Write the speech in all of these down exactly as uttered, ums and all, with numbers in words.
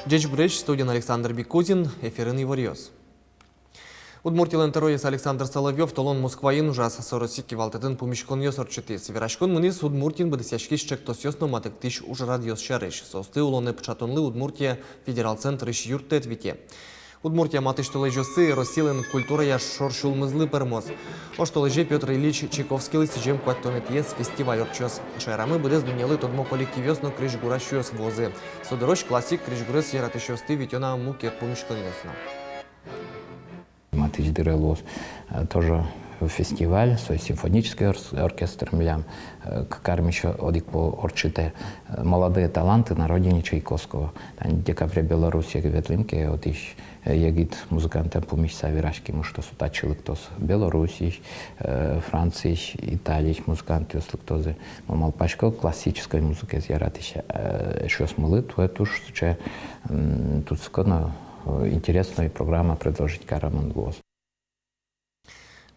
Ӟечбуресь! Студиын Александр Бикузин, эфирын иворъёс. Удмуртилэн тӧроез Александр Соловьёв толон Москваын ужаз. Со Россиысь кивалтэтын пумиськонъёс ортчытӥз. Вераськон мынӥз Удмуртиын быдэсъяськись ӵектосъёс но матэктӥсь ужрадъёс сярысь. Соосты улонэ пыӵатонлы Удмуртия федерал центрысь юрттэт вите. Удмуртия матысь толэзьёсы Россилэн культурая шор сюлмызлы пӧрмоз. Оштолэзе Пётр Ильич Чайковскийлы сӥзем куатьтонэтӥез фестиваль ортчоз. Шаерамы быдэс дуннелы тодмо коллективъёс но крезьгурасьёс вуозы. Со дырозь классик крезьгурез яратӥсьёсты витё на мукет пумиськонъёс но. Матысь дыре луоз, э, тоже фестиваль, со симфонический ор-, оркестр милям, э, к-, кармиське одӥг пол ортчытэ, э, «Молодые таланты на родине Чайковского». Тани декабре Белоруссие ветлӥм ке, отысь, э, егит музыкантэм пумиськыса вераським, что со татчы лыктоз Белоруссиысь, э, Франциысь, Италиысь музыкантъёс лыктозы. Мон малпасько, классической музыкаез яратӥсь, э, эшъёсмылы туэ туж сыӵе, м, тунсыко но, э, интересной программа предложить каремын луоз.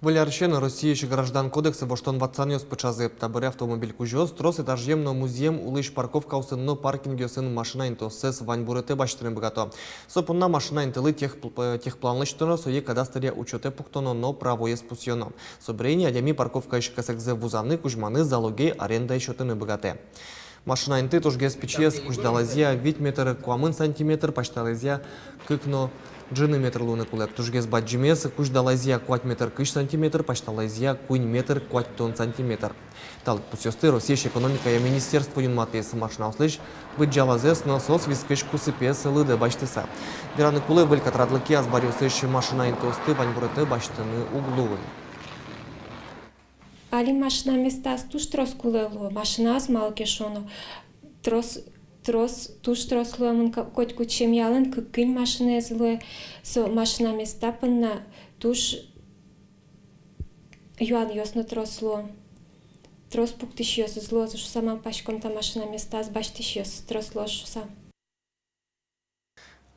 Выль арысен Россиысь Граждан кодексэ воштон-ватсанъёс пыӵазы. Табере автомобиль кузёос трос этажъем но музъем улӥсь парковкаосын но паркингъёсын машина интыоссэс ваньбуретэ басьтыны быгато. Со понна машина интылы техпл-, э, техплан лэсьтоно, сое кадастръя учётэ пуктоно но правоез пусъёно. Собере ини адями парковкаысь кесэгзэ вузаны, кузьманы, залоге арендае сётыны быгатэ. Машина инты тужгес пичиез, кузьдалаезъя вить метр куамын сантиметр, пасьталаезъя кык но ӝыны метр луыны кулэ. Тужгес бадӟымез, кузьдалаезъя куать метр кызь сантиметр, пасьталаезъя куинь метр куатьтон сантиметр. Та лыдпусъёсты Россиысь экономикая министерство юнматӥз машинаослэсь выдӟалазэс но соос вискысь кусыпез лыдэ басьтыса. Вераны кулэ, выль катрадлыке азбаръёсысь машина интыосты ваньбуретэ басьтыны уг луы. Али машина местаос туж трос кулэ луо, машинаос, малы ке шуоно, трос, трос, туж трос луэмын, ко-, котькуд семьялэн кык-куинь машинаез луэ, со машина места понна туж юанъёс но трос луо. Трос пуктӥсьёсыз луозы шуса малпаськом, та машина местаос басьтӥсьёсыз трос луоз шуса.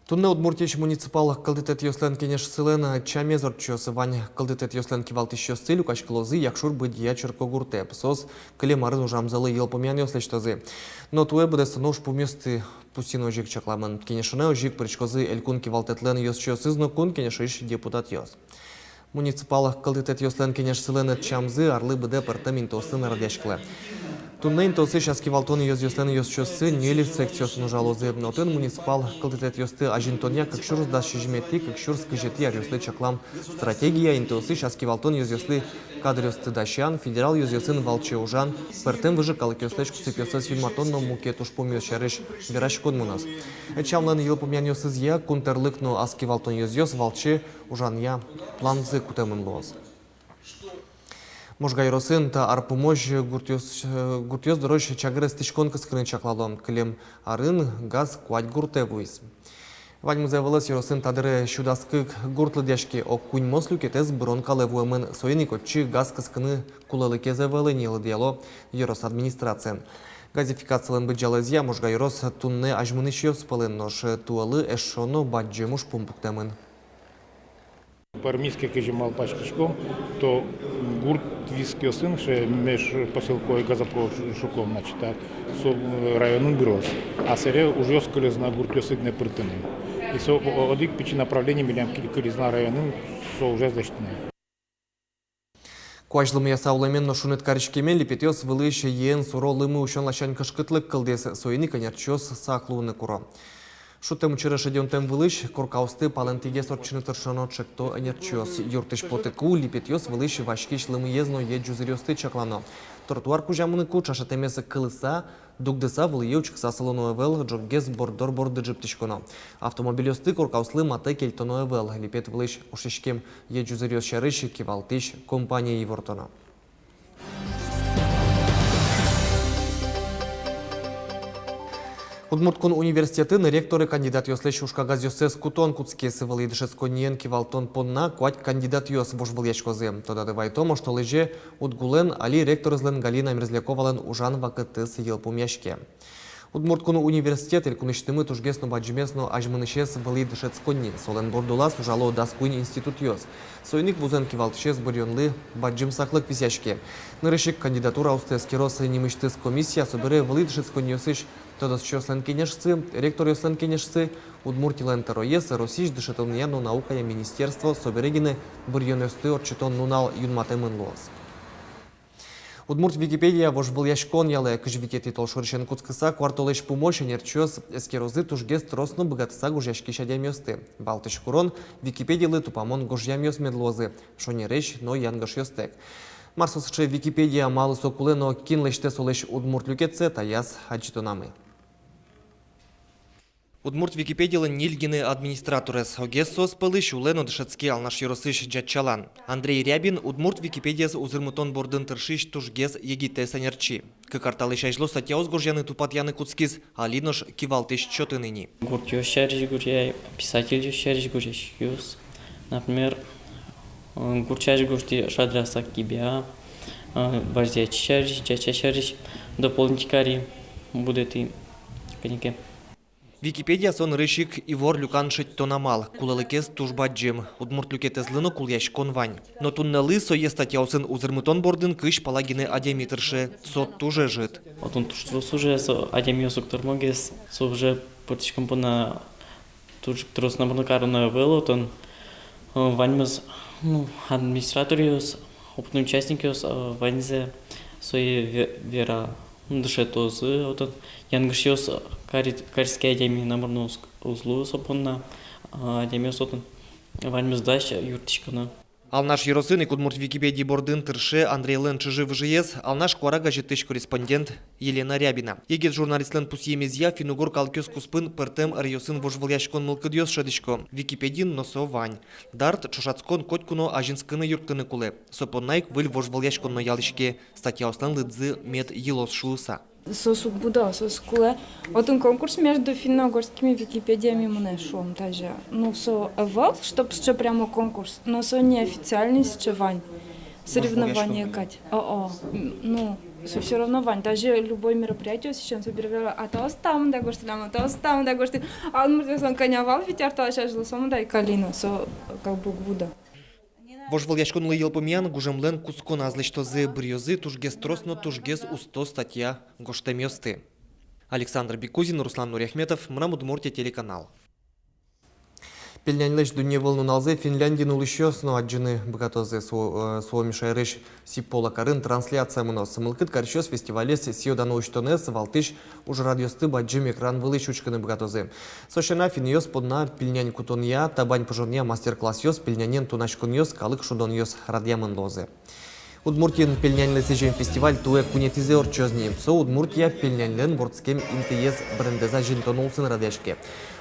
Туннэ Удмуртиысь муниципал кылдытэтъёслэн кенешсылэн ӧтчамез ортчоз. Вань кылдытэтъёслэн кивалтӥсьёссы люкаськылозы Якшур-Бӧдья черкогуртэ. Соос кылем арын ужамзылы йылпумъянъёс лэсьтозы. Но туэ быдэстоно ужпумъёсты пусйыны озьы ик чакламын. Кенешонэ озьы ик пыриськозы элькун кивалтэтлэн ёзчиосыз но Кун Кенешысь депутатъёс. Муниципал кылдытэтъёслэн кенешсылэн ӧтчамзы арлы быдэ пӧртэм интыосын радъяськылэ. Туннэ интыосысь ас кивалтон ёзъёслэн ёзчиоссы ньыль секциосын ужалозы. Отын муниципал кылдытэтъёсты азинтонъя кык сюрс дас сизьыметӥ, кык сюрс кызетӥ аръёслы чаклам стратегия, интыосысь ас кивалтон ёзъёслы кадръёсты дасян, федерал ёзъёсын валче ужан, пӧртэм выжы калыкъёслэсь кусыпъёссэс юнматон но мукет ужпумъёс сярысь вераськон мыноз. Ӧтчамлэн йылпумъянъёсызъя кун тӧрлык но ас кивалтон ёзъёс валче ужанъя планзы кутэмын луоз. Можга ёросын та ар пумозь гуртъёс-, э, гуртъёс дорозь чагыр эстӥськон кыскыны чаклало. Кылем арын газ куать гуртэ вуиз. Ваньмыз ӧвӧлэз ёросын та дыре сю дас кык гурт лыдъяське, ог куиньмос люкетэз бырон калэ вуэмын, соин ик отчы газ кыскыны кулэлыкез ӧвӧл ини, лыдъяло ёрос администрациын. Газификацилэн быдӟалаезъя, Можга ёрос туннэ азьмынӥсьёс пӧлын, нош туэлы эшшо но бадӟым ужпум пуктэмын. Пӧрмиз ке, кызьы малпаськиськом, то гурт вискъёсын, сыӵе межпоселковой газопровод шу-, шуком, значит, а, со, э, районын быроз. А сэре ужъёс кылиз на гуртъёсы гинэ пыртыны. И со о-, о-, одӥг пичи направление милям кы-, кылиз на районын со ужез лэсьтыны. Куазь лымыяса улэмен но шуныт кариськемен липетъёс вылысь йӧэн суро лымы усён ласянь кышкытлык кылдӥз, соин ик ӧнерчиос сак луыны куро. Шуттэм учыре шедёнтэм вылысь коркаосты палэнтӥгес ортчыны тыршоно, чекто ӧнерчиос. Юртысь потыку липетъёс вылысь васькись лымыез но йӧ ӟузыръёсты чаклано. Тротуар кузя мыныку ӵашетэмез кылыса, дугдыса, вылӥе учкыса сылоно ӧвӧл, ӝоггес борддор борды ӝыптӥськоно. Автомобильёсты коркаослы матэ кельтоно ӧвӧл. Липет вылысь ошиськем йӧ ӟузыръёс сярысь кивалтӥсь компание ивортоно. Удмурт кун университетын ректоры кандидатъёслэсь ужкагазъёссэс кутон кутскиз. Вылӥ дышетсконниен кивалтон понна куать кандидатъёс вожвылъяськозы. Тодады вайытом, оштолэзе УдГУлэн али ректорызлэн Галина Мерзляковалэн ужан вакытэз йылпумъяське. Удмурт кун университет элькунысьтымы тужгес но бадӟымез но азьмынӥсез вылӥ дышетсконни. Солэн бордулаз ужало дас куинь институтъёс. Соин ик вузэн кивалтӥсез быръёнлы бадӟым саклык висъяське. Нырысь ик кандидатураосты эскероз нимысьтыз комиссия, собере вылӥ дышетсконниосысь тодосчиослэн кенешсы, ректоръёслэн кенешсы, Удмуртилэн тӧроез, Россиысь дышетонъя но наукая министерство, собере гинэ быръёнъёсты ортчытон нунал юнматэмын луоз. Удмурт Википедия вожвылъяськон ялэ. Кызь витетӥ толшорысен кутскыса куартолэзь пумозь ӧнерчиос эскерозы тужгес трос но быгатыса гожъяськись адямиосты. Валтӥсь курон: Википедилы тупамон гожъямъёс мед луозы шонересь но янгышъёстэк. Мар со сыӵе Википедия, малы со кулэ но кин лэсьтэ солэсь удмурт люкетсэ, таяз адӟытонамы. Удмурт Википедилэн ньыль гинэ администраторез. Огез соос пӧлысь улэ но дышетске Алнаш ёросысь Ӟатчалан. Андрей Рябин Удмурт Википедияз узырмытон бордын тыршись тужгес егитэз ӧнерчи. Кык ар талэсь азьло статьяос гожъяны-тупатъяны кутскиз, али нош кивалтӥсь чотын ини. Гуртъёс сярысь гожъяй, писательёс сярысь гожъяськиз. Например, э, гурт сярысь гожтӥ Шадрасак Кибя, э, Варзя сярысь, Ӟатча сярысь дополнить кари, будэтӥ книга. Википедия со нырысь ик ивор люкан шедьтон амал, кулэлыкез туж бадӟым, удмурт люкетэзлы но кулэяськон вань. Но туннэлы сое статьяосын узырмытон бордын кызь пала гинэ адями тырше, со туж ӧжыт. Отын туж трос уже, со адямиос уг тырмогес, со уже пыртӥськон понна туж трос, наверно, кароно ӧвӧл отын, э, ваньмыз, ну, администраторъёс, опытной участникъёс, э, ваньзэ сое ве-, вера, ну, дышетозы отын. Янгышъёс, э, кари-, кариське адями, наверно, уз, уз лу со понна, э, адямиос отын ваньмыз дась юрттӥськоно. Алнаш ёросын ик Удмурт Википедия бордын тырше Андрейлэн чыжы-выжыез, «Алнаш куара» газетысь корреспондент Елена Рябина. Егит журналистлэн пусъемезъя, финн-угор калыкъёс куспын пӧртэм ӧръёсын вожвылъяськон мылкыдъёс шӧдӥсько. Википедиын но со вань. Дарт, ӵошатскон котьку но азинскыны-юрттыны кулэ. Со понна ик выль вожвылъяськон но ялӥське, статьяослэн лыдзы мед йылоз шуыса. Соос уг будо, соос кулэ. Отын конкурс между финно-угорскими Википедиями мынэ, шуом, тазьы. Ну, со ӧвӧл, чтоб сыӵе прямо конкурс, но со неофициальный сыӵе вань. Соревнование кадь. О-о. М, ну, со всё равно вань. Тазьы любой мероприятие, сыӵе, собере верало: а таос та мында гожтӥллям, а таос та мында гожтӥллям. А удмуртъёслэн кӧня вал, ведь ар талэсь азьло, сомында ик али но, со как бы уг будо. Вожвылъяськонлы йылпумъян гужемлэн кутсконаз лэсьтозы, быръёзы тужгес трос но тужгес усто статья гожтэмъёсты. Александр Бекузин, Руслан Нуриахметов, «Мынам Удмуртие» телеканал. Пельняньлэсь дунневыл нуналзэ Финляндиын улӥсьёс но адӟыны быгатозы. Суо-, э, Суоми шаерысь Сиппола карын трансляция мыноз. Мылкыд карисьёс фестивалез сӥё-дано усьтонэз, валтӥсь ужрадъёсты бадӟым экран вылысь учкыны быгатозы. Со сяна, финнъёс понна пельнянь кутонъя, табань пыжонъя мастер-классъёс, пельнянен тунаськонъёс, калык шудонъёс радъямын луозы. Удмуртиын пельняньлы сӥзем фестиваль туэ куинетӥзэ ортчоз ни. Со Удмуртия пельняньлэн вордскем интыез, брендэз азинтон улсын радъяське.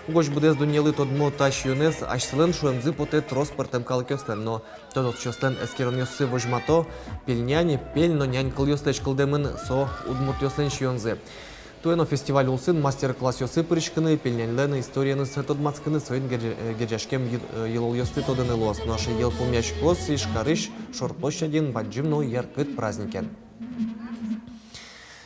Угось быдэс дуннелы тодмо та сиёнэз асьсэлэн шуэмзы потэ трос пӧртэм калыкъёслэн но. Тодосчиослэн эскеронъёссы возьмато: пельнянь пель но нянь кылъёслэсь кылдэмын, со удмуртъёслэн сиёнзы. Туэ но фестиваль улсын мастер-классъёсы пыриськыны, пельняньлэн историеныз тодматскыны, соин герӟа-, э, герӟаськем йыл-, э, йылолъёсты тодыны луоз. Нош йылпумъяськоз Ижкарысь Шор площадьын бадӟым но яркыт праздникен.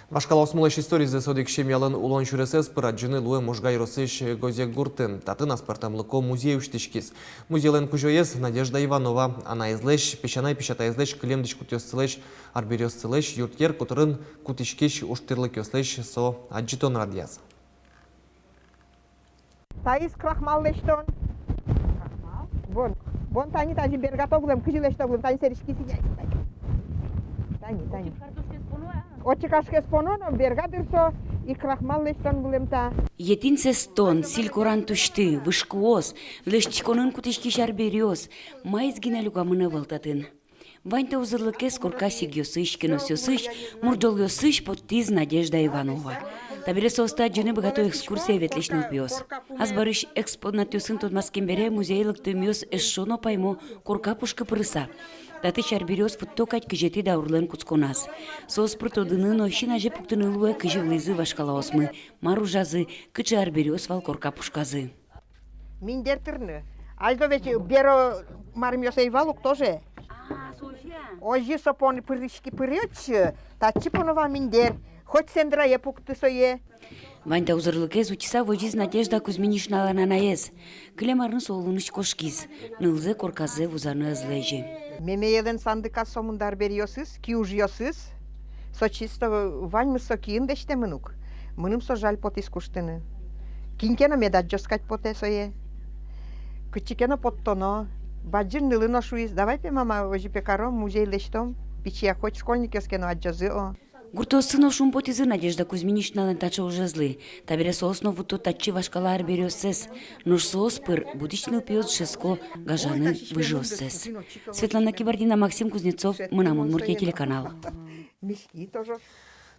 Вашкалаосмылэсь историзэс одӥг семьялэн улон сюресэз пыр адӟыны луэ Можга ёросысь Гозег гуртын. Татын аспӧртэмлыко музей усьтӥськиз. Музейлэн кузёез Надежда Иванова. Анаезлэсь, песянай-песятаезлэсь, кылем дӥськутъёссылэсь, арбериоссылэсь, юртъер котырын кутӥськись ужтӥрлыкъёслэсь со адӟытон радъяз. Таиз крахмал лэсьтон. Крахмал? Вон, вон тани тазьы бергато вылэм, кызьы лэсьто вылэм, тани сэрттӥськиз ини. Тани, тани. Отчы картошкаез поно, а? Отчы картошкаез поно но, берга дыр со, и крахмал лэсьтон вылэм та. Етӥн сэстон, силь коран тусьты, выжкуос, лэсьтӥськонын кутӥськись арбериос, маиз гинэ люкамын ӧвӧл татын. Вань та узырлыкез корка сигъёсысь, киносъёсысь, мурӟолъёсысь поттӥз Надежда Иванова. Табере соосты адӟыны быгато экскурсие ветлӥсь нылпиос. Азбарысь экспонатъёсын тодматскем бере, музее лыктэмъёс эшшо но паймо корка пушкы пырыса. Татысь арбериос вутто кадь кызетӥ даурлэн кутсконаз. Соос пыр тодыны но син азе пуктыны луэ, кызьы улӥзы вашкалаосмы, мар ужазы, кыӵе арбериос вал корка пушказы. Миндер тырны. Азьло ведь беро марымъёс ӧй вал ук тоже. А, со озьы-а? Озьы со пон пырыськи пыры отчы, татчы поно вал миндер. Хоть сендырае пукты сое. Вань та узырлыкез утиса возиз Надежда Кузьминичналэн анаез. Кылем арын со улонысь кошкиз, нылзэ корказэ вузаны ӧз лэзьы. Мемеелэн сандыказ сомында арбериосыз, киужъёсыз. Со чисто ваньмыз со киын лэсьтэмын ук. Мыным со жаль потӥз куштыны. Кин ке но мед адӟоз кадь потэ сое. Кытчы ке но поттоно. Бадӟым нылы но шуиз: «Давай пе, мама, озьы пе каром, музей лэсьтом. Пичияк хоть школьникъёс ке но адӟозы, о». Гуртоосы но шумпотӥзы Надежда Кузьминичналэн таӵе ужезлы. Табере соос но вутто татчы вашкала арбериоссэс. Нош соос пыр будӥсь нылпиос дышетско гажаны выжыоссэс. Светлана Кибардина, Максим Кузнецов, «Мынам Удмуртие» телеканал.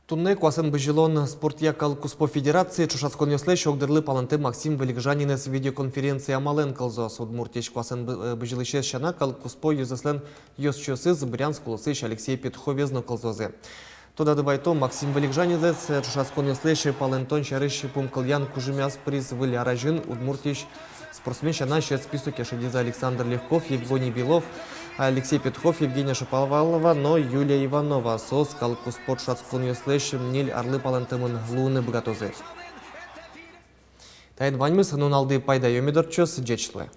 Туннэ куасэн бызьылон спортъя калыккуспо федерацие ӵошатсконъёслэсь огдырлы палэнтэ Максим Вылегжанинэз видеоконференция амалэн кылзоз. Удмуртиысь куасэн бы-, э, бызьылӥсез сяна, калыккуспо ёзэслэн ёзчиосыз Брянск улосысь Алексей Петуховез но кылзозы. Тодады вайытом, Максим Вылегжанинэз ӵошатсконъёслэсь палэнтон сярысь пумкылъян кужымъяз пыриз. Выль ар азьын Удмуртиысь спортсмен сяна чемпион списоке шедизы Александр Легков, Евгений Белов, Алексей Петухов, Евгения Шаповалова но Юлия Иванова. Соос калыккуспо ӵошатсконъёслэсь ньыль арлы палэнтэмын луыны быгатозы. Таин ваньмыз. Нуналды пайдаё мед ортчоз. Ӟеч луэ.